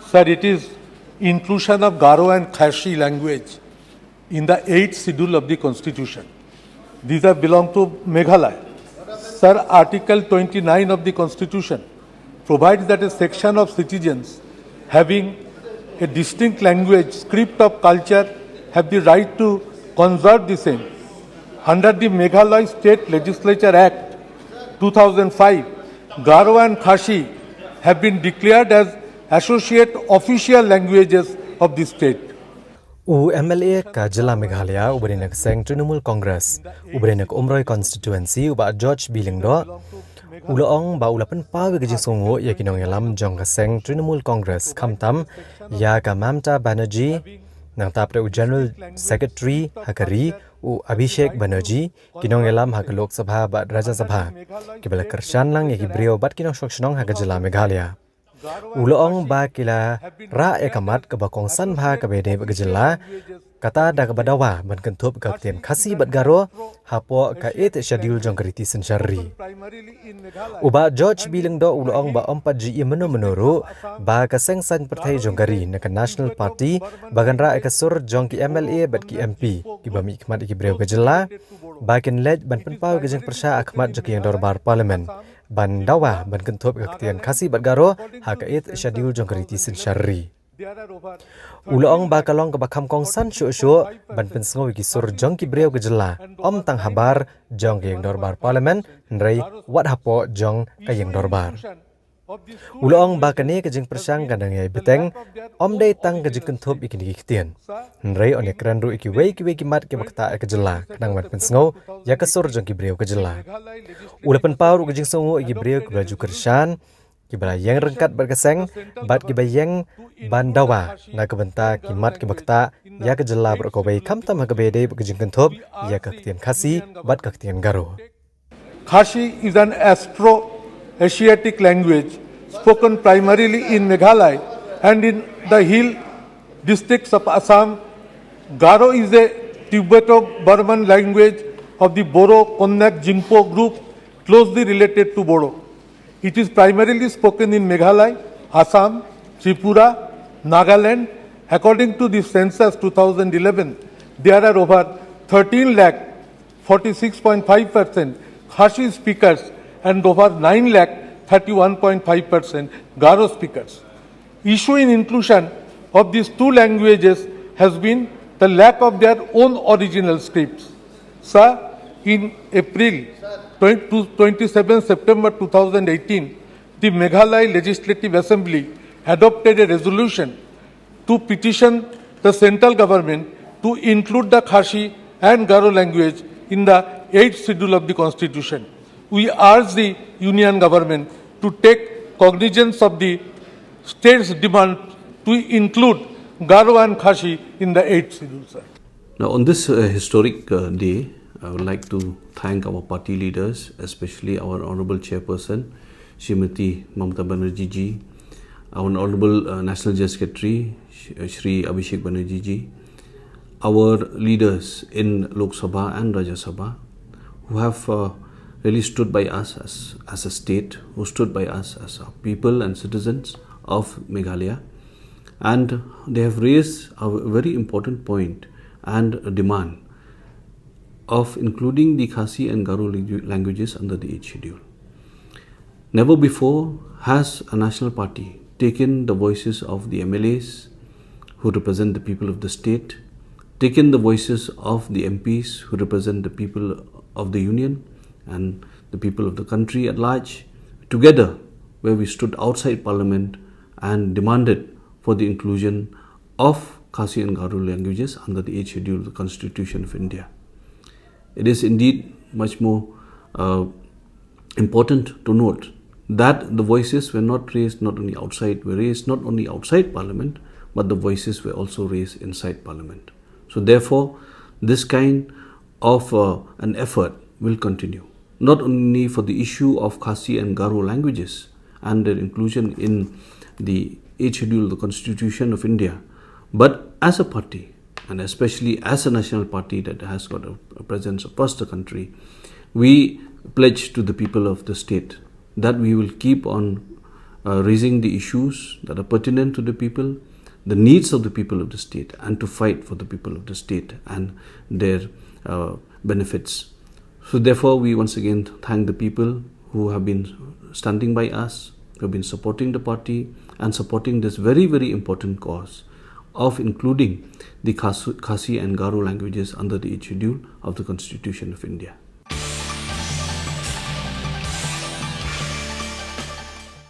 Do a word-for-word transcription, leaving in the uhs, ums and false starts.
Sir, it is inclusion of Garo and Khasi language in the eighth schedule of the constitution. These are belong to Meghalaya. Sir, Article twenty-nine of the constitution provides that a section of citizens having a distinct language, script of culture have the right to conserve the same. Under the Meghalaya State Legislature Act two thousand five, Garo and Khasi have been declared as associate official languages of the state. U M L A ka jylla Meghalaya, uba dei na ka seng Trinamool Congress, uba dei na ka Umroi constituency, u Bah George B Lyngdoh, u la ong ba u la pynpaw ïa ka jingsngewnguh ïa ki nongïalam jong ka seng Trinamool Congress, khamtam ïa ka Mamta Banerjee, nangta pat u General Secretary ha ka ri, u Abhishek Banerjee, ki nongïalam ha ka Lok Sabha bad Rajya Sabha, kiba la kyrshan lang ïa ki briew bad ki nongshong shnong ha ka jylla Meghalaya. U la ong ba ki la rah ïa ka mat kaba kongsan bha kaba ïadei bad ka jylla, kata da kaba dawa ban kynthup ïa ka ktien Khasi bad Garo hapoh ka Eighth Schedule jong ka riti synshar ri. U Bah George B Lyngdoh u la ong ba ym pat ju ïohi mano mano ruh ba ka seng saiñ pyrthei jong ka ri, ne ka National Party, ba kan rah ïa ka sur jong ki M L A bad ki M P kiba mihkhmat ïa ki briew ka jylla, ba kin leit ban pynpaw ïa ka jingpyrshah ha khmat jong ka ïing dorbar Parliament ban dawa ban kynthup ïa ka ktien Khasi bad Garo ha ka Eighth Schedule jong ka riti synshar ri. U la ong ba ka long kaba kham kongsan shuh shuh ban pynsngew ïa ki sur jong ki briew ka jylla, ym tang habar jong ka ïing dorbar Parliament, hynrei wat hapoh jong ka ïing dorbar. U la ong ba kane ka jingpyrshang ka dang ïai bteng, ym dei tang ka jingkynthup ïa kine ki ktien, hynrei yn ïakren ruh ïa kiwei kiwei ki mat kiba ktah ïa ka jylla, khnang ban pynsngew ïa ka sur jong ki briew ka jylla. U la pynpaw ruh ka jingsngewnguh ïa ki briew kiba la ju kyrshan, kiba la ïeng ryngkat bad ka seng, bad kiba ïeng ban dawa na ka bynta ki mat kiba ktah ïa ka jylla baroh kawei, khamtam ha kaba ïadei bad ka jingkynthup ïa ka ktien Khasi bad ka ktien Garo. Khasi is an Austro-Asiatic language spoken primarily in Meghalaya and in the hill districts of Assam. Garo is a Tibeto-Burman language of the Boro-Konyak-Jingpo group, closely related to Bodo. It is primarily spoken in Meghalaya, Assam, Tripura, Nagaland. According to the census two thousand eleven, there are over thirteen lakh, forty-six point five percent, Khasi speakers and over nine lakh, thirty-one point five percent, Garo speakers. Issue in inclusion of these two languages has been the lack of their own original scripts. Sir, in April, twenty, twenty-seven September two thousand eighteen, the Meghalaya Legislative Assembly adopted a resolution to petition the central government to include the Khasi and Garo language in the eighth schedule of the constitution. We urge the union government to take cognizance of the state's demand to include Garo and Khasi in the eighth schedule, sir. Now, on this, uh, historic, uh, day, I would like to thank our party leaders, especially our honorable chairperson, Srimati Mamata Banerjee ji, our honorable, uh, National General Secretary, Sh-, uh, Shri Abhishek Banerjee ji, our leaders in Lok Sabha and Rajya Sabha, who have, uh, really stood by us as, as a state, who stood by us as a people and citizens of Meghalaya. And they have raised a very important point and a demand of including the Khasi and Garo langu-, languages under the eighth schedule. Never before has a national party taken the voices of the M L As who represent the people of the state, taken the voices of the M Ps who represent the people of the union and the people of the country at large, together where we stood outside parliament and demanded for the inclusion of Khasi and Garo languages under the eighth schedule of the Constitution of India. It is indeed much more, uh, important to note that the voices were not raised not only outside, were raised not only outside parliament, but the voices were also raised inside parliament. So therefore, this kind of, uh, an effort will continue, not only for the issue of Khasi and Garo languages and their inclusion in the eighth schedule of the Constitution of India, but as a party, and especially as a national party that has got a, a presence across the country, we pledge to the people of the state that we will keep on, uh, raising the issues that are pertinent to the people, the needs of the people of the state, and to fight for the people of the state and their uh, benefits. So, therefore, we once again thank the people who have been standing by us, who have been supporting the party and supporting this very, very important cause of including the Khas- Khasi and Garo languages under the Eighth Schedule of the Constitution of India.